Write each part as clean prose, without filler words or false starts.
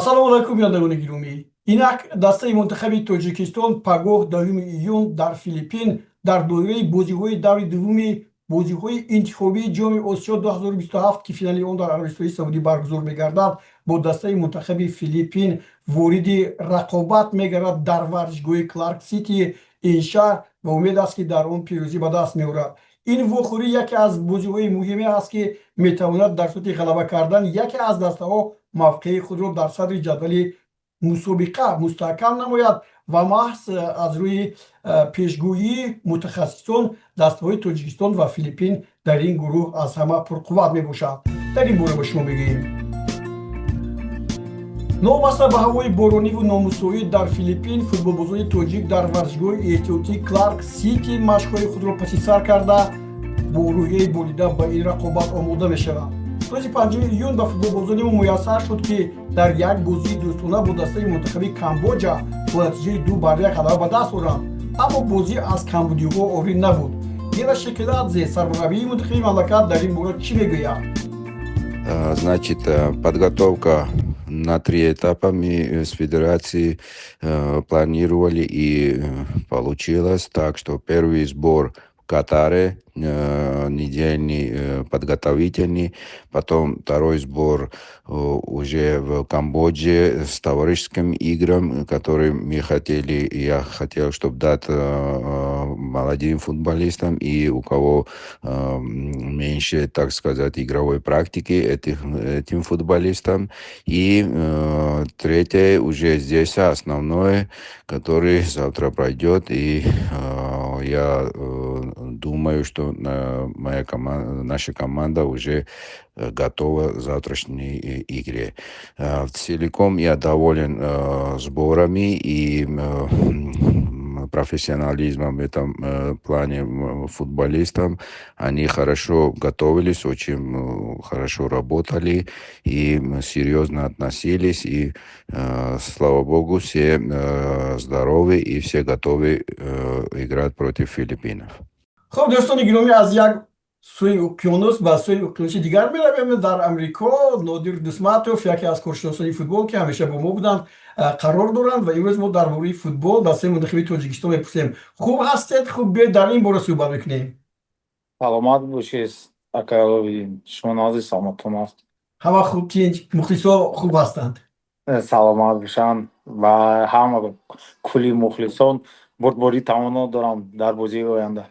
Ассалому алайкум, бинандагони гиромӣ. Инак дастаи мунтахаби Тоҷикистон пагоҳ, 10 июн, дар Филиппин дар доираи бозиҳои даври дуввуми бозиҳои интихобии Ҷоми Осиё 2027, ки финали он дар Арабистони Саудӣ баргузор мегардад, бо дастаи мунтахаби Филиппин вориди рақобат мегардад дар варзишгоҳи Кларк Сити ин шаҳр ва умед аст, ки дар он пирӯзӣ ба даст меорад. Ин вохӯрӣ яке аз бозиҳои муҳиме аст, ки метавонад дар сурати ғалаба кардан яке аз дастаҳо мавқеи худро дар садри ҷадвали мусобиқа мустаҳкам намояд. Ва маҳз аз рӯи пешгӯии мутахассисон, дастаҳои Тоҷикистон ва Филиппин дар ин гурӯҳ аз ҳама пурқувват мебошанд. Дар ин бора ба шумо мегӯем. Новобаста ба ҳавои борониву номусоид дар Филиппин, футболбозони тоҷик дар варзишгоҳи эҳтиётии Кларк Сити машқҳои худро паси сар карда, бо рӯҳияи болида ба ин рақобат омода мешаванд. Рӯзи 5 июн ба футболбозони мо муяссар шуд, ки дар як бозии дӯстона бо дастаи мунтахаби Камбоҷа бо натиҷаи 2-1 ғалаба ба даст оранд, аммо бозӣ аз камбудиҳо орӣ набуд. Гела Шекиладзе, сармураббии мунтахаби мамлакат, дар ин бора чӣ мегӯяд? Значит, подготовка на три этапа мы с федерацией планировали, и получилось так, что первый сбор в Катаре, недельный, подготовительный, потом второй сбор уже в Камбодже с товарищеским играм, который мы хотели, я хотел, чтобы дать молодым футболистам и у кого меньше, так сказать, игровой практики, этим футболистам. И третье уже здесь основное, который завтра пройдет, и я думаю, что моя команда, наша команда уже готова к завтрашней игре. Целиком я доволен сборами и профессионализмом в этом плане футболистам. Они хорошо готовились, очень хорошо работали и серьезно относились. И, слава богу, все здоровы и все готовы играть против Филиппинов. Хуб, дӯстони гиромӣ, аз як сӯи уқёнус ба сӯи уқёнуси дигар меравем. Дар Амрико Нодир Дусматов, яке аз коршиносони футбол, ки ҳамеша бо мо буданд, қарор доранд ва имрӯз мо дар бораи футбол, дастаи мунтахаби Тоҷикистон мепурсем. Хуб ҳастед? Хуб, биёед, дар ин бора суҳбат мекунем. Саломат бошед, акай Аловиддин. Шумо нағзи, саломатон аст? Ҳама хуб, тинҷ, мухлисо хуб ҳастанд. Саломат бошанд ва ҳама кулли мухлисон бурдборӣ таманно дорам дар бозии оянда.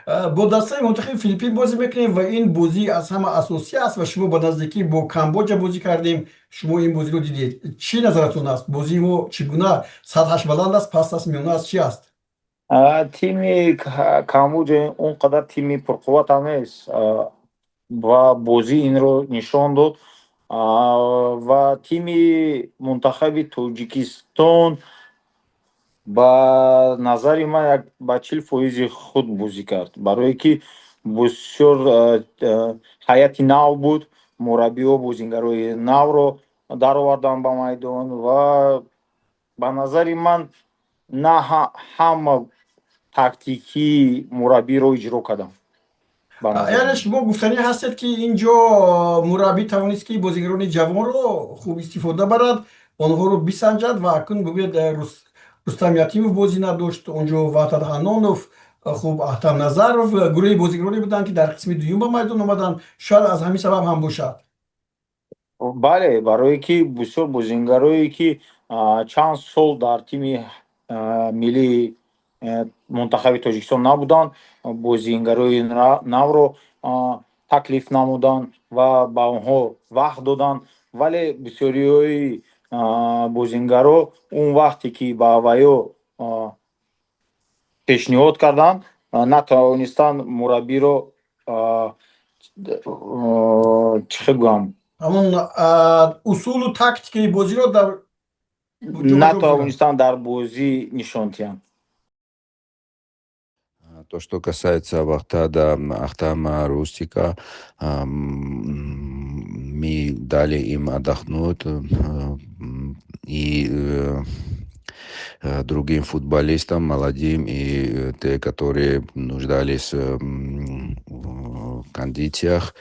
Бо дастаи мунтахаби Филиппин бозӣ мекунем ва ин бозӣ аз ҳама асосӣ аст. Ва шумо ба наздикӣ бо Камбоҷа бозӣ кардем, шумо ин бозиро дидед. Чӣ назаратон аст? Бозии мо чӣ гуна? Сатҳаш баланд аст, паст аст, миёна аст, чӣ аст? Тими Камбоҷа он қадар тими пурқувват ҳам нест ва бозӣ инро нишон дод. Ва тими мунтахаби Тоҷикистон ба назари ман як ба 40 фоизи худ бозӣ кард, барое ки бисёр ҳайати нав буд, мураббиҳо бозингарои навро дароварданд ба майдон ва ба назари ман на ҳама тактикии мураббиро иҷро карданд. Яъне шумо гуфтанӣ ҳастед, ки ин ҷо мураббӣ тавонист, ки бозигарони ҷавонро хуб истифода барад, онҳоро бисанҷад. Ва акнун бигӯед, Рустам Ятимов бозӣ надошт онҷо, Ваҳдат Ҳаннонов, хуб, Аҳтам Назаров, гурӯҳи бозигароне буданд, ки дар қисми дуюм ба майдон омаданд. Шояд аз ҳамин сабаб ҳам бошад. Бале, барое ки бисёр бозингарое, ки чанд сол дар тими миллии мунтахаби Тоҷикистон набуданд, бозингарои навро таклиф намуданд ва ба онҳо вақт доданд. Вале бисёриҳои бозингаро он вақте ки ба ваё пешниҳод карданд, натавонистанд мураббиро, чӣ хел гӯям, ҳамон усулу тактикаи бозиро дар натавонистанд дар бозӣ нишон диҳанд. То, что касается Вахтада, Ахтама, Рустика, мы дали им отдохнуть и другим футболистам, молодым, и те, которые нуждались в кондициях.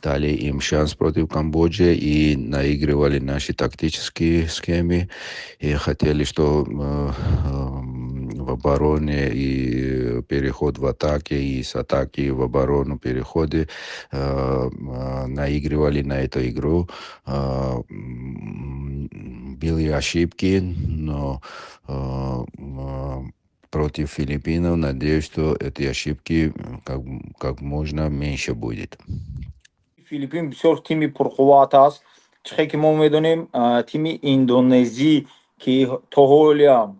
Дали им шанс против Камбоджи и наигрывали наши тактические схемы и хотели, что в обороне и переход в атаке, и с атаки в оборону переходы наигрывали на эту игру. Были ошибки, но против Филиппинов надеюсь, что эти ошибки как можно меньше будет. Филиппин бисёр тими пурқувват аст. Чихе ки мо медонем, тими Индонезӣ, ки то ҳолиам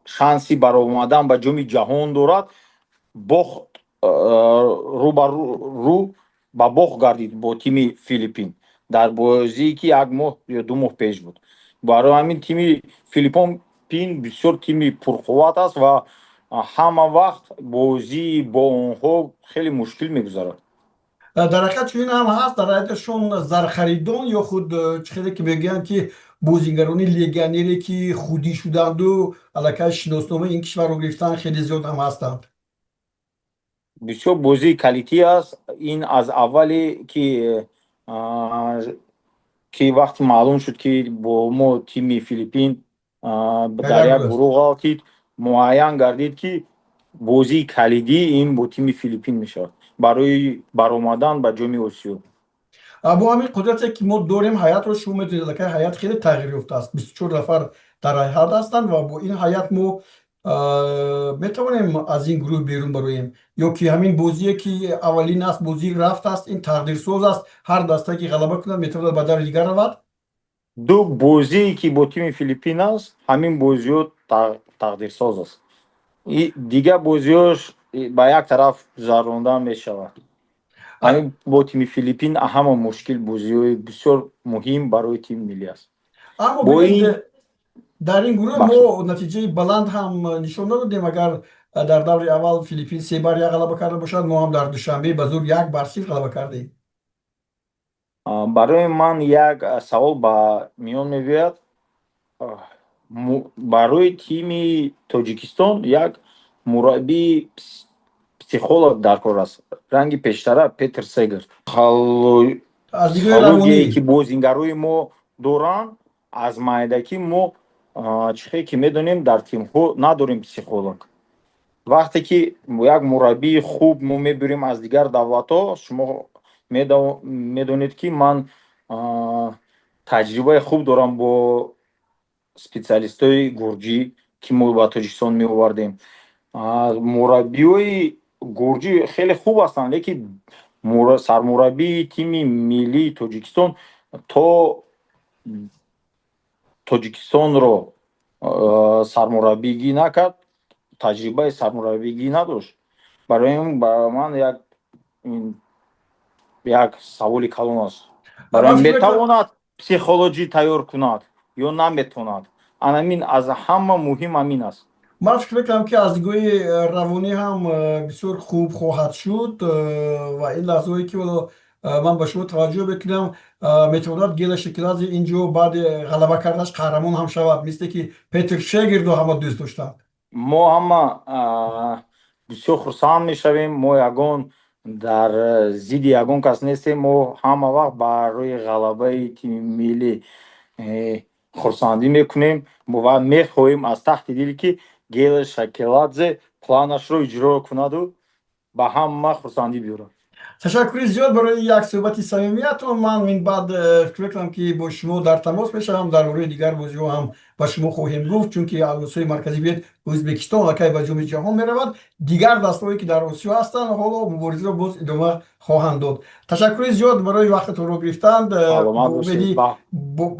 шанси баромадан ба Ҷоми ҷаҳон дорад, бохт, рӯ ба рӯ ба бохт гардид бо тими Филиппин дар бозие, ки як моҳ ё 2 моҳ пеш буд. Барои ҳамин тими Филиппин бисёр тими пурқувват аст ва ҳама вақт бозии бо онҳо хеле мушкил мегузарад. Дар ҳақиқат чунин ҳам ҳаст. Дар ҳайаташон зархаридон ё худ чӣ хеле ки мегӯянд, ки бозигарони легионере, ки худӣ шуданду аллакай шиносномаи ин кишварро гирифтан, хеле зиёд ҳам ҳастанд. Бисёр бозии калитӣ аст ин. Аз аввале ки вақте маълум шуд, ки бо мо тими Филиппин дар як гурӯҳ ғалтид, муайян гардид, ки бозии калидӣ ин бо тими Филиппин мешавад барои баромадан ба Ҷоми Осиё. Бо ҳамин қудрате, ки мо дорем, ҳайатро шумо медонед, аллакай ҳайат хеле тағйир ёфтааст, 24 нафар дар ҳайат ҳастанд ва бо ин ҳайат мо метавонем аз ин гурӯҳ берун бароем ё ки ҳамин бозие, ки аввалин аст, бозии рафт аст, ин тақдирсоз аст, ҳар дастае, ки ғалаба кунад, метавонад ба даври дигар равад? Ду бозие, ки бо тими Филиппин аст, ҳамин бозиҳо тақдирсоз аст. Дигар бозиҳош ба як тараф гузаронда мешавад. Ҳамин бо тими Филиппин ҳама мушкил, бозиҳои бисёр муҳим барои тими миллӣ аст. Аммо дар ин гурӯҳ мо натиҷаи баланд ҳам нишон надодем. Агар дар даври аввал Филиппин 3-1 ғалаба карда бошад, мо ҳам дар Душанбе ба зур 1-0 ғалаба кардем. Барои ман як савол ба миён мебиёяд: барои тими Тоҷикистон як мураббии психолог дар кор аст, ранги пештара Петр Сегерт, психологие, ки бозингарои мо доранд аз майдакӣ. Мо, чихе ки медонем, дар тимҳо надорем психолог. Вақте ки як мураббии хуб мо мебурем аз дигар давлатҳо, шумо медонед, ки ман таҷрибаи хуб дорам бо специалистҳои гурҷӣ, ки мо ба Тоҷикистон меовардем. Мураббиҳои гурҷӣ хеле хуб ҳастанд, лекин сармураббии тими миллии Тоҷикистон то Тоҷикистонро сармураббигӣ накард, таҷрибаи сармураббигӣ надошт. Барои ин ба ман як саволи калон аст: барои метавонад психологӣ тайёр кунад ё наметавонад? Анамин аз ҳама муҳим ҳамин аст. Ман фикр мекунам, ки аз нигоҳи равонӣ ҳам бисёр хуб хоҳад шуд ва ин лаҳзаҳое, ки ҳоло ман ба шумо таваҷҷӯҳ мекунам, метавонад Гела Шекиладзе ин ҷо баъди ғалаба карданаш қаҳрамон ҳам шавад, мисле ки Петр Шегирдо ҳама дӯст доштанд. Мо ҳама бисёр хурсанд мешавем. Мо ягон дар зидди ягон кас нестем. Мо ҳама вақт барои ғалабаи тими миллӣ хурсандӣ мекунем ва мехоҳем аз таҳти дил, ки Гела Шакеладзе планашро иҷро кунаду ба ҳама хурсандӣ биёрад. Ташаккури зиёд барои як суҳбати самимиятон. Ман минбаъд фикр мекунам, ки бо шумо дар тамос мешавам, дар бораи дигар бозиҳо ҳам ба шумо хоҳем гуфт, чунки аз Осиёи Марказӣ биед, Ӯзбекистон аллакай ба Ҷоми ҷаҳон меравад, дигар дастаҳое, ки дар Осиё ҳастанд, ҳоло муборизаро боз идома хоҳанд дод. Ташаккури зиёд барои вақтатонро гирифтанд.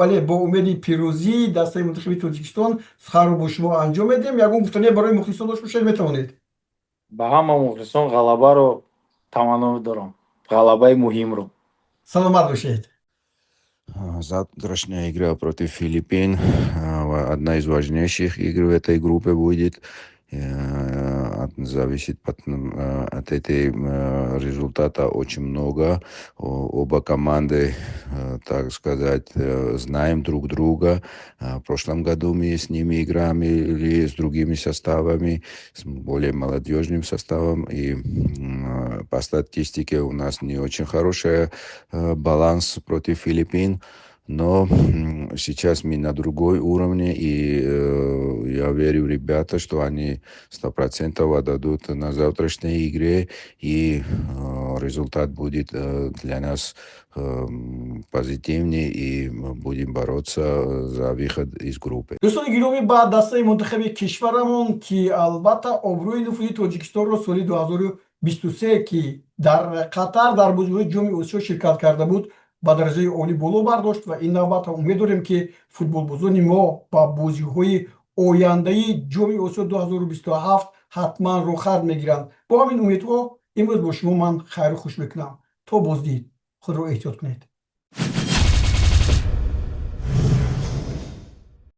Бале, бо умеди пирӯзии дастаи мунтахаби Тоҷикистон суханро бо шумо анҷом медиҳем. Ягон гуфтание барои мухлисон дошт бошед, метавонед. Ба ҳама мухлисон ғалабаро таманно дорам, ғалабаи муҳимро. Саломат бошед. Завтрашняя игра против Филиппин одна из важнейших игр в этой группе будет. Зависит от этой результата очень много. Оба команды, так сказать, знаем друг друга. В прошлом году мы с ними играли с другими составами, с более молодежным составом. И по статистике у нас не очень хороший баланс против Филиппин. Но сейчас мы на другой уровне, и я верю в ребята, что они 100% отдадут на завтрашней игре, и результат будет для нас позитивный, и будем бороться за выход из группы. Дӯстони гиромӣ, ба дастаи мунтахаби кишварамон, ки албатта обрӯи нуфузи Тоҷикистонро соли 2023, ки дар Қатар дар бозиҳои Ҷоми Осиё ширкат карда буд, ба дараҷаи олӣ боло бардошт ва ин навбат умед дорем, ки футболбозони мо ба бозиҳои ояндаи Ҷоми Осиё 2027 ҳатман рӯхат мегиранд. Бо ҳамин умедҳо имрӯз бо шумо ман хайру хуш мекунам. То боздид, худро эҳтиёт кунед.